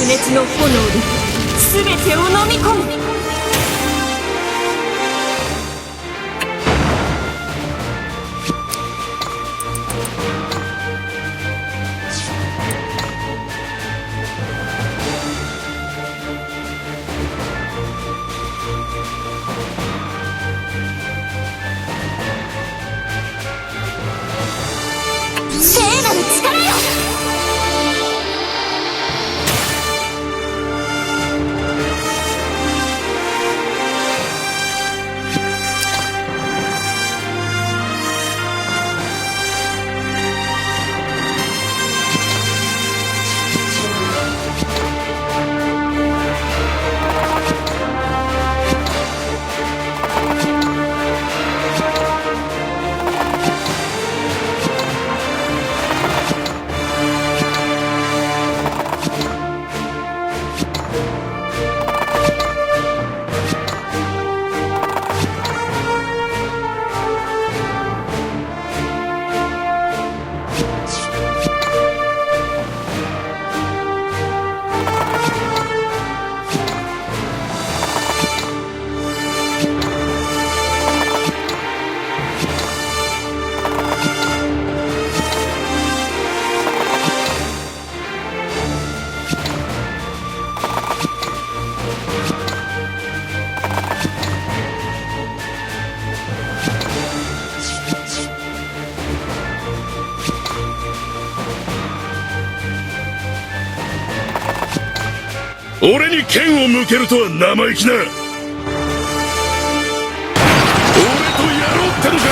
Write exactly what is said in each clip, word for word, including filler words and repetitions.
熱の炎で全てを飲み込む。聖なる力よ。俺に剣を向けるとは生意気な。俺とやろうってのか？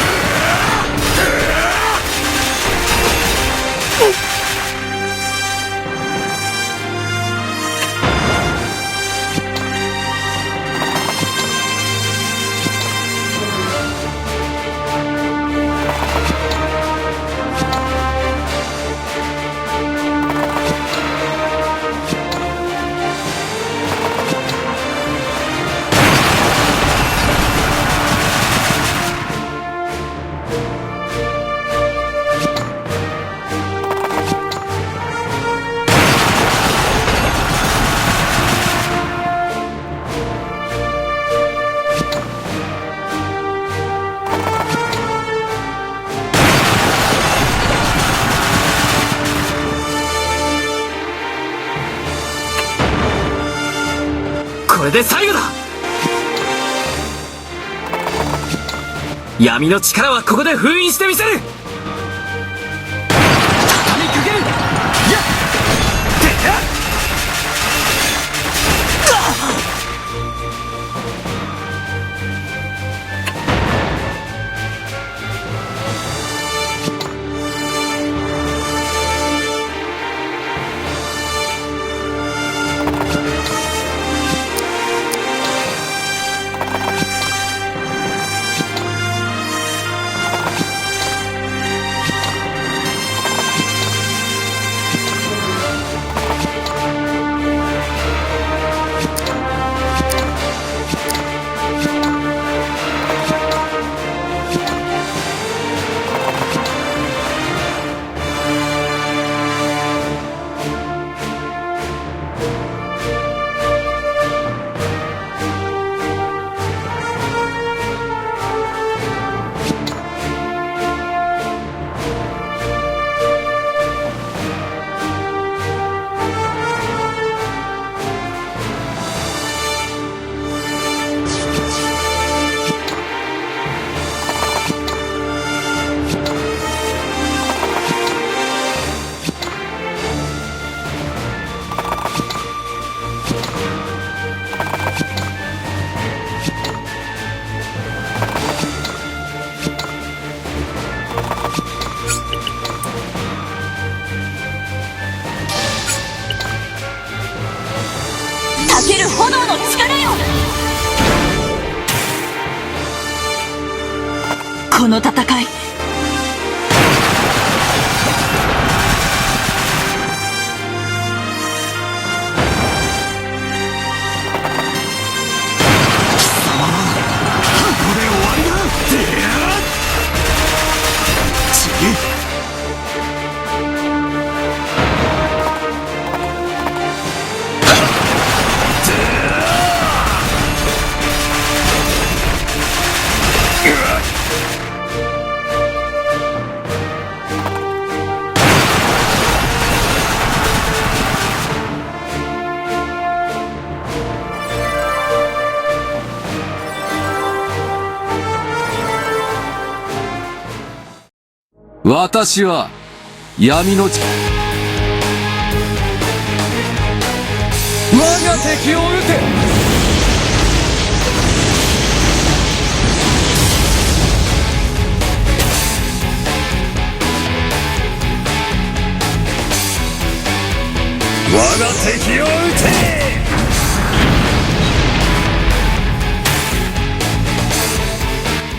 これで最後だ。闇の力はここで封印してみせる。 たける炎の力よ。この戦い、貴様はここで終わりだ。てやっ！ち あ私は、 闇の力。我が敵を討て。我が敵を討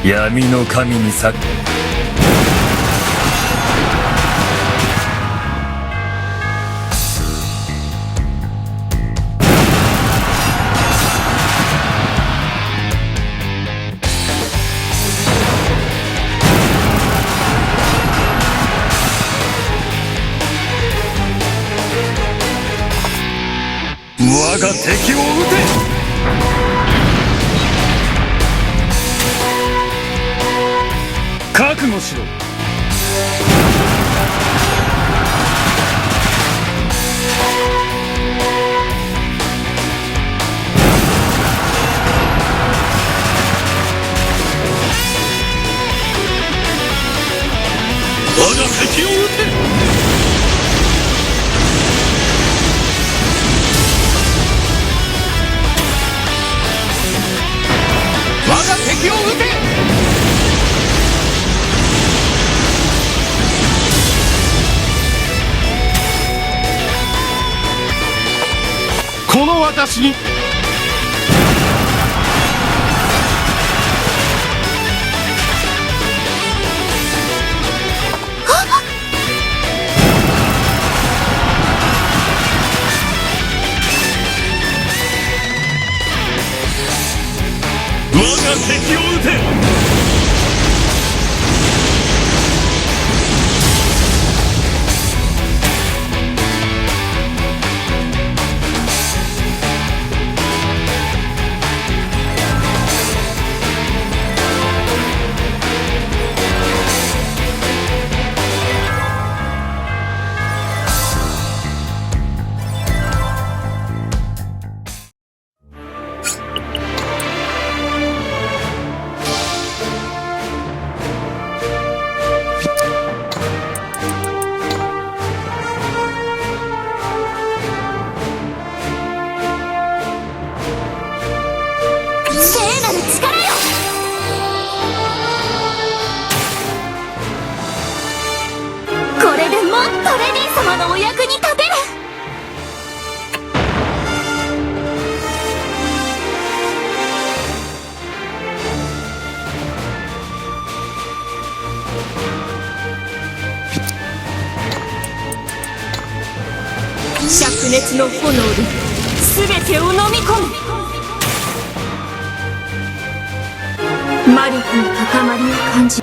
て。 闇の神にさ、 我が敵を討て。 我が敵を討て。 我が敵を討て。 この私に。 我が敵を討て。 聖なる力よ。これでもっとレディ様のお役に立てる。 灼熱の炎で全てを飲み込む。魔力の高まりを感じ。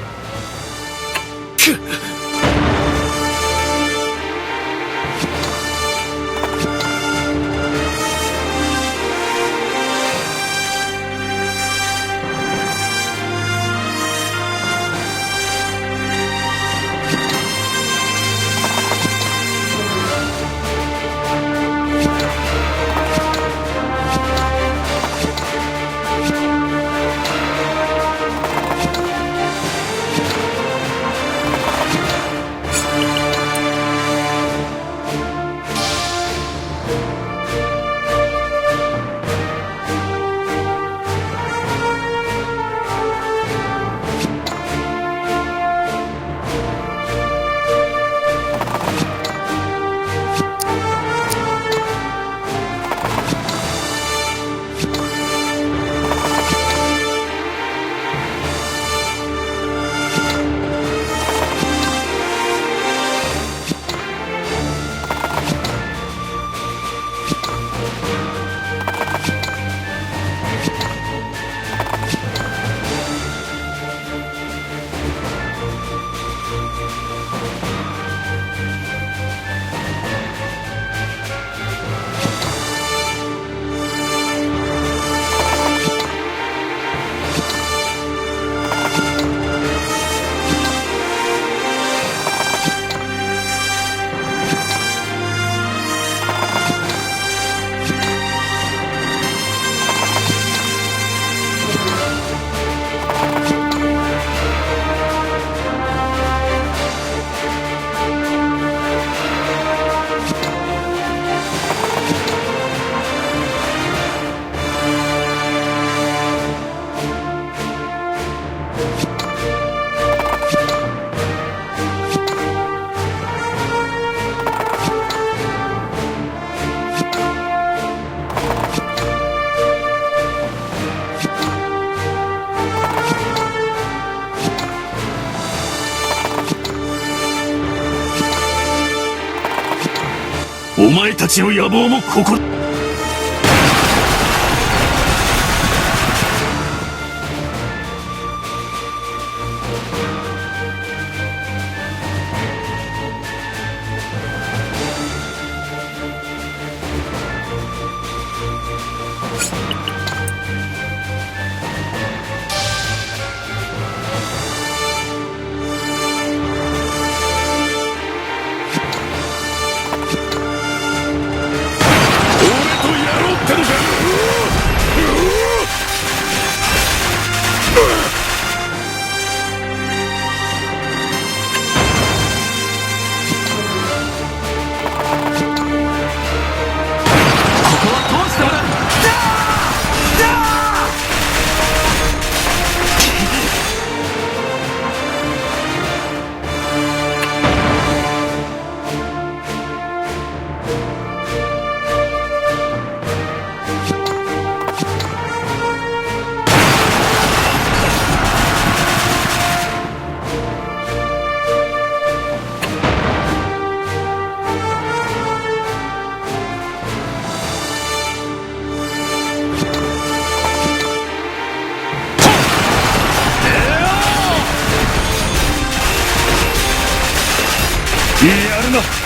お前たちの野望もここ。やるな。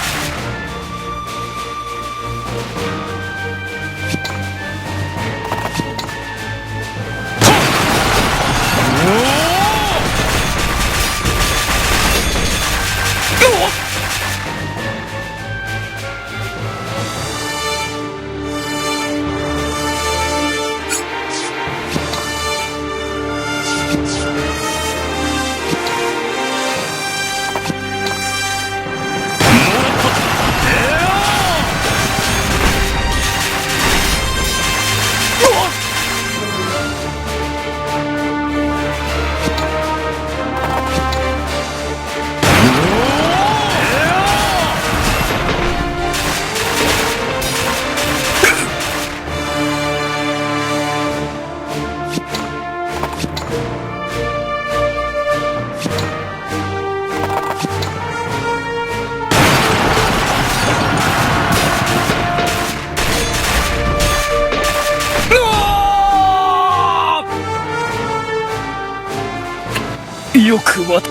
よくわた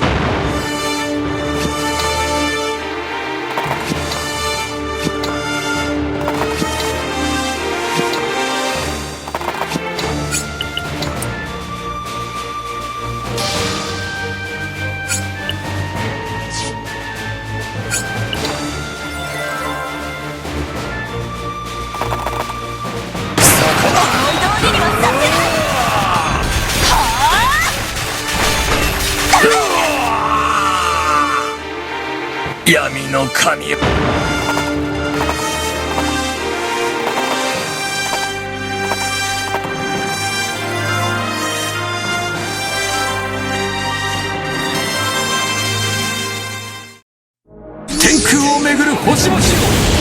闇の神よ。天空を巡る星々を